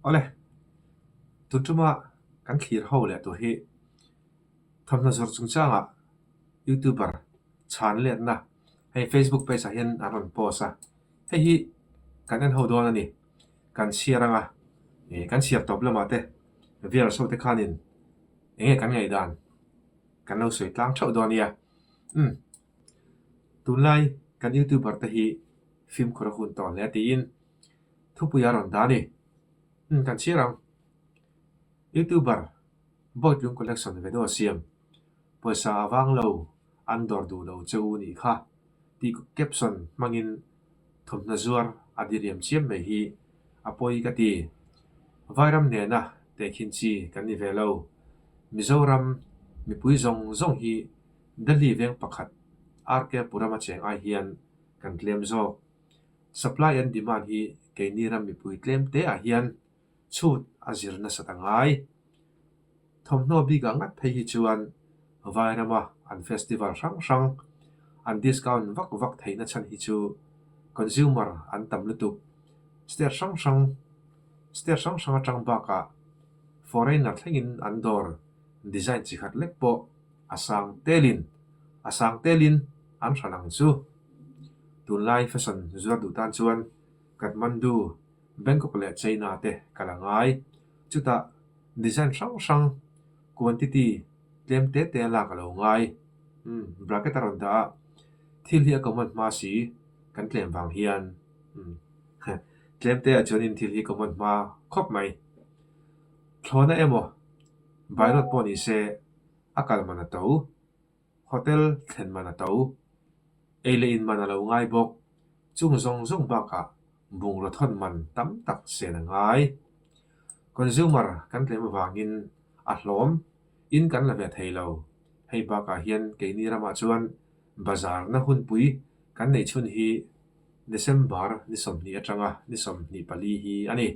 Awle, tun tuma kan thlir ho leh tur hi thawmhnaw zawrh chungchangah youtuber chhan letna hei facebook page ah hian an rawn post a, hei hi kan en ho dawn a ni. Kan chhiar anga ih kan chhiar tawp lamah te viewers ho te khanin eng nge kan ngaihdan kan lo sawi tlang theuh dawn a nia. Umm tunlai kan youtuber te hi fimkhur a hun tawh hle tiin thupui a rawn dah a ni. Umm kan chhiar ang. Youtuber Bawitlung Collection video siam pawisa a vang lo an dawr duh lo che u nih kha tih caption hmangin thawmhnaw zuar a diriam chiam mai hi a pawi ka ti. Vairam nena tehkhin chi kan ni ve lo. Mizoram mipui zawng zawng hi Delhi veng pakhat RK Puram a cheng ai hian kan tlem zawk. Supply and demand hi keini ram mipui tlem te ah hian chhut a zir nasat a ngai. Thawmhnaw bikah ngat phei hi chuan Vairama an festival hrang hrang an discount vak vak theihna chhan hi chu consumer an tam lutuk. State hrang hrang state hrang hrang atang bakah foreigner thlengin an dawr design chi khat lek pawh a sang telin a sang telin an hran ang chu. Tunlai fashion zuar duh tan chuan Kathmandu, Bangkok leh China te kal a ngai. Chutah design hrang hrang quantity tlem te te a lak a lo ngai. Umm bracket a rawn dah a, thil hi a common hma si kan tlem vang hian umm tlem te ah chuanin thil hi common hma khawp mai. Thlawhna emaw by road pawh ni se a kal man a to. Hotel thlen man a to. Ei leh in man a lo ngai bawk. Chung zawng zawng bakah bungraw thawn man tam tak sen a ngai. Consumer kan tlem avangin a hlawm in kan la ve thei lo. Hei bakah hian keini ramah chuan bazar na hunpui kan neih chhun hi December ni 20 atanga ni 24 hi a ni.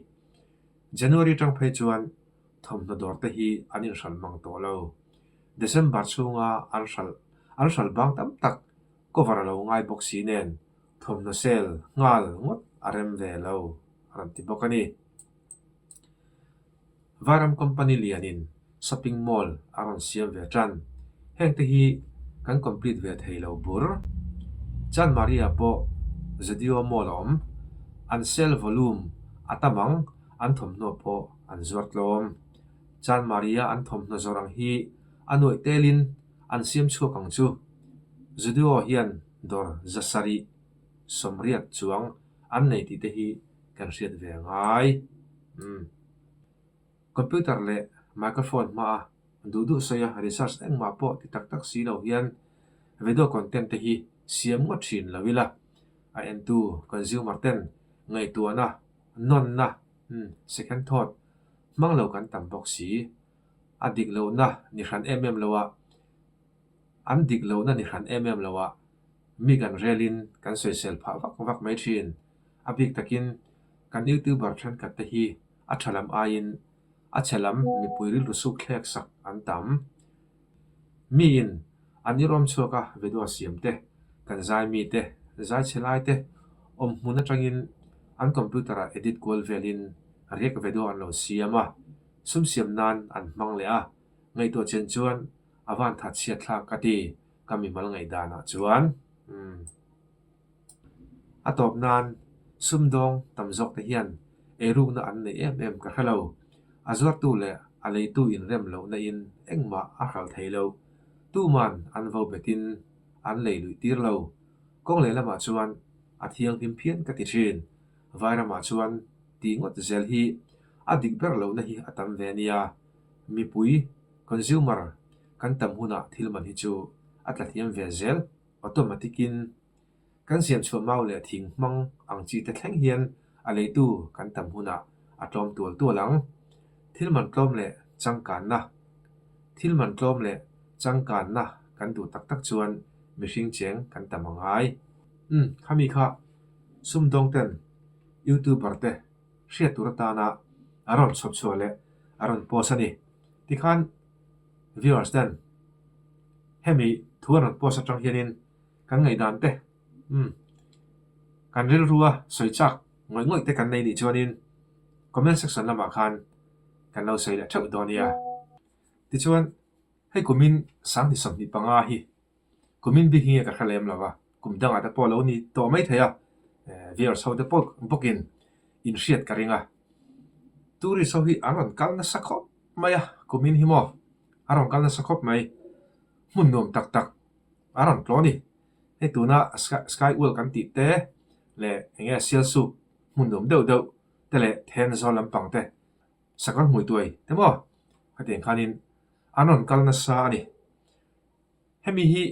January atang phei chuan thawmhnaw dawr te hi an inhralh mang tawh lo. December chhunga an hralh an hralh bang tam tak cover a lo ngai bawk si nen thawmhnaw sale nghal ngawt a rem ve lo a rawn ti bawk a ni. Vairam company lianin shopping mall a rawn siam ve tan. Heng te hi kan complete ve thei lo bur. Chanmari-ah pawh Zudio mall a awm. An sale volume a tam ang, an thawmhnaw pawh an zuar tlawm. Chanmari-a an thawmhnaw zawrh ang hi a nuaih telin an siam chhuak ang chu. Zudio hian dawr zasarih sawmriat chuang an nei tih te hi kan hriat ve a ngai. Umm. Computer leh microphone hmaa duh duh sawi a research engmah pawh ti tak tak si lo hian video content te hi siam ngawt thin lo ila a entu consumer ten ngaihtuahna, nawnna, umm second thought hmang lo kan tam bawk si. A dik lohna ni hran em em loah an dik lohna ni hran em em loah mi kan relin kan sawisel phah vak vak mai thin. A bik takin kan youtuber thenkhat te hi a tha lam aiin a chhe lam mipui rilru suk thlek sak an tam. Miin an irawm chhuak a video siam te, kan zai mi te, zai chhe lai te awm hmun atangin an computer ah edit kual velin riak video an lo siam a, sum siam nan an hmang leh a, ngaihtuah chen chuan a van that chhiat thlak ka ti ka mimal ngaihdan ah chuan. Umm. A tawp nan sumdawng tam zawk te hian eirukna an neih em em ka hre lo. A zuartu leh a leitu inrem lohna in engmah a hral thei lo. Tuman an vo betin an lei luih tir lo. Kawng lehlamah chuan a thianghlim phian ka ti thin. Vairamah chuan tih ngawt zel hi a dik ber lohna hi a tam ve nia. Mipui, consumer, kan tam hunah thil man hi chu a tla thiam ve zel. Automatic in kan siam chhuah mau leh thing hmang ang chi te thleng hian a leitu kan tam hunah a tlawm tual tual ang. Thil man tlawm leh changkanna Thil man tlawm leh changkanna kan duh tak tak chuan mihring cheng kan tam a ngai. Umm, khami kha sumdawng ten youtuber te hriat tur atana a rawn chhawp chhuah leh a rawn post a ni. Tikhan viewers ten hemi thu an rawn post atang hianin kan ngaihdan te umm kan rilrua sawi chak ngawih ngawih te kan nei nih chuanin. Comment section lamah khan kan lo sawi leh theuh dawn nia. Tichuan, hei kumin 2025 hi kumin bik hi nge ka hre lem lo va, kum dangah te pawh lo ni tawh mai thei a, viewers ho te pawh bawkin inhriat ka ring a. Tourist ho hi an rawn kal nasa khawp mai a, kumin hi maw a rawn kal nasa khawp mai, hmun nuam tak tak a rawn tlawh a ni. Hei tuna sky world kan tih te leh eng nge Sialsuk hmun nuam deuh deuh te leh Thenzawl lampang te sakawr hmui tuai te maw khatiang khanin an rawn kal nasa a ni. Hemi hi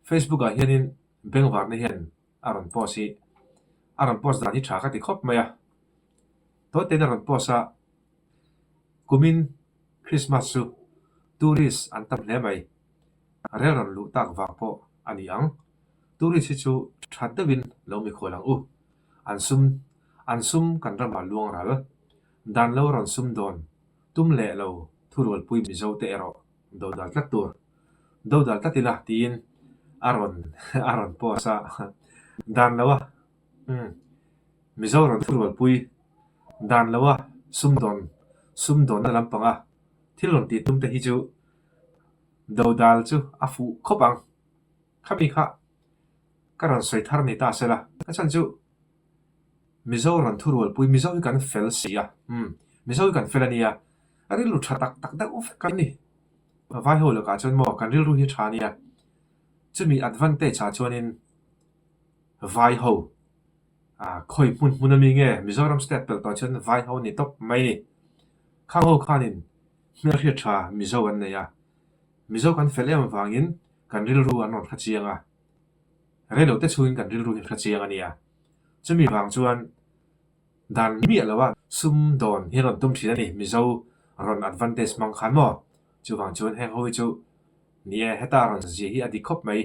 Facebook ah hianin Bengvarna hian a rawn post hi a rawn post dan hi tha ka ti khawp mai a. Tawitein a rawn post a, kumin Christmas chu tourist an tam hle mai. Rel rawn luh tak vang pawh a ni ang. Tourist hi chu tha deuhin lo mikhual ang u. An sum an sum kan ramah luang ral. Dan lo rawn sum dawn tum leh lo thurualpui Mizo te erawh dodal tlat tur. Dodal tlat ila tiin a rawn a rawn post a. Dan lo a umm Mizo rawn thurualpui dan lo a sum dawn sum dawnna lampanga thil rawn tih tum te hi chu Dodal chu a fuh khawp ang. Khami kha ka rawn sawi thar ni ta sela, ka chhan chu Mizo rawn thurualpui, Mizo hi kan fel si a, umm, Mizo hi kan fel a nia, a rilru tha tak tak deuh vek kan ni. Vai ho lakah chuan maw kan rilru hi tha a nia, chumi advantage ah chuanin vai ho ah khawi hmun hmun ami nge Mizoram state pelh tawh chuan vai ho ni tawp mai ni. Khang ho khanin Hmelhriat tha Mizo an nei a, Mizo kan fel em avangin kan rilru an rawn hre chiang a, reilo te chhungin kan rilru hi an hre chiang a nia. Chumi vang chuan dan miah lo a sum dawn hi an rawn tum thin a ni, Mizo rawn advantage hmang khan maw? Chuvang chuan heng ho hi chu ni e, heta rawn zia hi a dik khawp mai,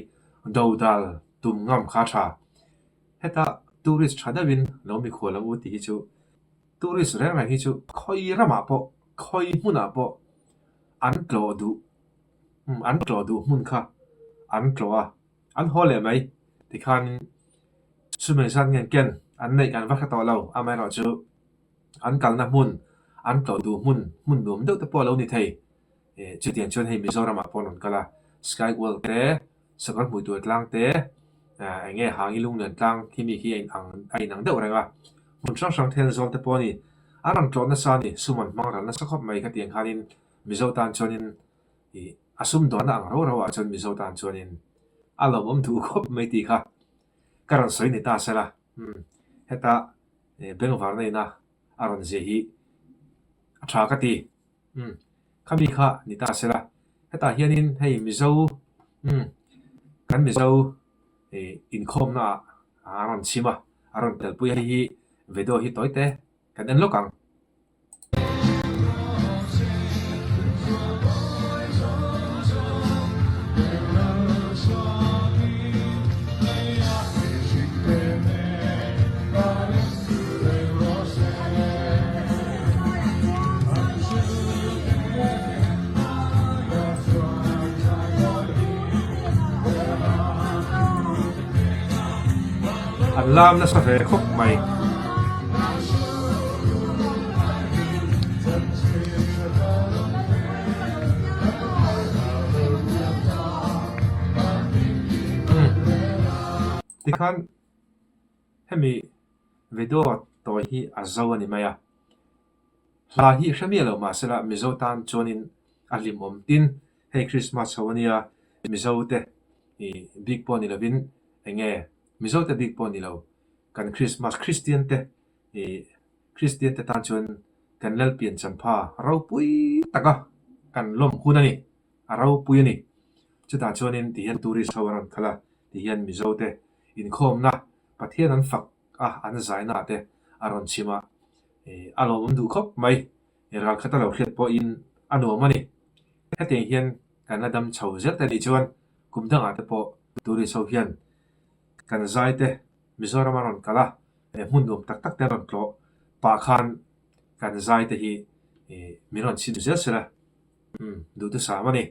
dodal tum ngam kha tha. Heta tourist tha deuhin lo mikhual ang u tih hi chu Tourist reng reng hi chu khawi ramah pawh, khawi hmunah pawh an tlawh duh, umm an tlawh duh hmun kha an tlawh a, an haw leh mai. Tikhanin sumei zat ngen ken an neih kan va hre tawh lo, amaherawhchu an kalna hmun, an tlawh duh hmun, hmun nuam deuh te pawh a lo ni thei. Chutiang chuan hei Mizoramah pawh an rawn kal a, Sky World te, Sakawr hmui tur tlang te, eng nge Hangi Lunglian tlang khi mi khi a inang a inang deuh reng a, hmun hrang hrang then zawl te pawh a ni. An rawn tlawh nasa a ni, sum an hmang ral nasa khawp mai khatiang khanin Mizo tan chuanin ih a sum dawnna ang rau rauah chuan Mizo tan chuanin a lawmawm duh khawp mai tih kha ka rawn sawi ni ta sela, umm heta bengvarna ina a rawn zia hi a tha ka ti. Umm, khami kha ni ta sela. Hetah hianin hei Mizo, umm, kan Mizo ih inkhawmna ah a rawn chhim a, a rawn telpui a, hei hi video hi tawi te kan en lawk ang. An lam nasa ve khawp mai. Tikhan hemi video tawi hi a zo a ni mai a. Hla hi hre miah lo mah sela Mizo tan chuanin a hlimawm tin hei Christmas ho ania Mizo te ih bik pawh ni lovin eng nge Mizo te bik pawh ni lo kan Christmas Christian te ih Christian te tan chuan kan Lalpian champha ropui taka kan lawm hun a ni a ropui a ni. Chutah chuanin tihian tourist ho a rawn kal a tihian Mizo te inkhawmna Pathian an fak a, an zaina te a rawn chhim a, ih a lawmawm duh khawp mai. Ralkhat a lo hriat pawhin a nuam a ni. Hetiang hian kan la dam chho zel te nih chuan kum dangah te pawh tourist ho hian kan zai te Mizoram a rawn kal a, hmun nuam tak tak te a rawn tlawh pah khan kan zai te hi ih min rawn chhim zel sela, umm duhthusam a ni.